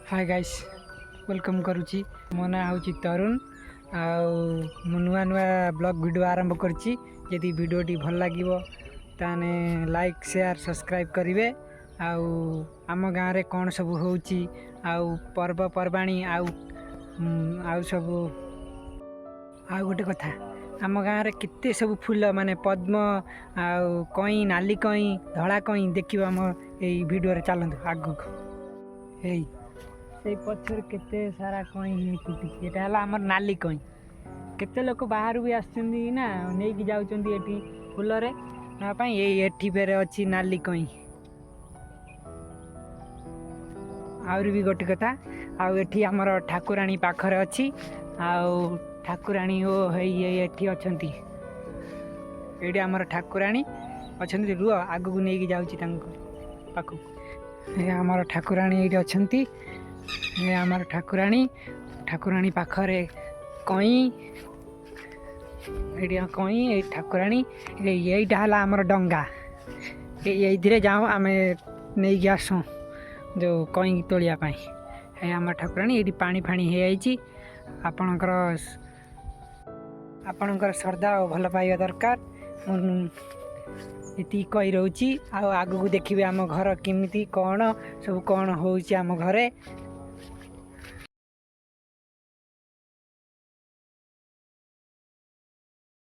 ହାଏ guys, welcome କରୁଛି। ମୋ ନାଁ ହେଉଛି ତରୁଣ ଆଉ ମୁଁ ନୂଆ ନୂଆ ବ୍ଲଗ୍ ଭିଡ଼ିଓ ଆରମ୍ଭ କରିଛି। ଯଦି ଭିଡ଼ିଓଟି ଭଲ ଲାଗିବ, ତାହେଲେ ଲାଇକ୍, ସେୟାର, ସବସ୍କ୍ରାଇବ୍ କରିବେ। ଆଉ ଆମ ଗାଁରେ କ'ଣ ସବୁ ହେଉଛି ଆଉ ପର୍ବପର୍ବାଣୀ ଆଉ ସବୁ। ଆଉ ଗୋଟେ କଥା, ଆମ ଗାଁରେ କେତେ ସବୁ ଫୁଲ, ମାନେ ପଦ୍ମ ଆଉ କଇଁ, ନାଲି କଇଁ, ଧଳା କଇଁ ଦେଖିବ ଆମ ଏଇ ଭିଡ଼ିଓରେ। ଚାଲନ୍ତୁ ଆଗକୁ। ଏଇ ସେଇ ପଛରେ କେତେ ସାରା କଇଁ ଫୁଟିଛି। ଏଇଟା ହେଲା ଆମର ନାଲି କଇଁ। କେତେ ଲୋକ ବାହାରୁ ବି ଆସୁଛନ୍ତି ନା, ନେଇକି ଯାଉଛନ୍ତି ଏଠି ଫୁଲରେ ନେବା ପାଇଁ। ଏଇ ଏଠି ଫେରେ ଅଛି ନାଲି କଇଁ। ଆହୁରି ବି ଗୋଟେ କଥା, ଆଉ ଏଠି ଆମର ଠାକୁରାଣୀ ପାଖରେ ଅଛି। ଆଉ ଠାକୁରାଣୀ ଓ ହେଇ ଏଇ ଏଠି ଅଛନ୍ତି। ଏଇଠି ଆମର ଠାକୁରାଣୀ ଅଛନ୍ତି। ରୁହ, ଆଗକୁ ନେଇକି ଯାଉଛି ତାଙ୍କ ପାଖକୁ। ଏ ଆମର ଠାକୁରାଣୀ ଏଇଠି ଅଛନ୍ତି। ଏ ଆମର ଠାକୁରାଣୀ। ଠାକୁରାଣୀ ପାଖରେ କଇଁ, ଏଇଠି କଇଁ, ଏଇ ଠାକୁରାଣୀ। ଏଇଟା ହେଲା ଆମର ଡଙ୍ଗା। ଏଇଥିରେ ଯାଉ ଆମେ, ନେଇକି ଆସୁ ଯେଉଁ କଇଁ ତୋଳିବା ପାଇଁ। ଏଇ ଆମର ଠାକୁରାଣୀ। ଏଇଠି ପାଣି ଫାଣି ହେଇଯାଇଛି। ଆପଣଙ୍କର ଶ୍ରଦ୍ଧା ଓ ଭଲ ପାଇବା ଦରକାର। ମୁଁ ଏତିକି କହି ରହୁଛି। ଆଉ ଆଗକୁ ଦେଖିବେ ଆମ ଘର କେମିତି କ'ଣ ସବୁ କ'ଣ ହେଉଛି ଆମ ଘରେ।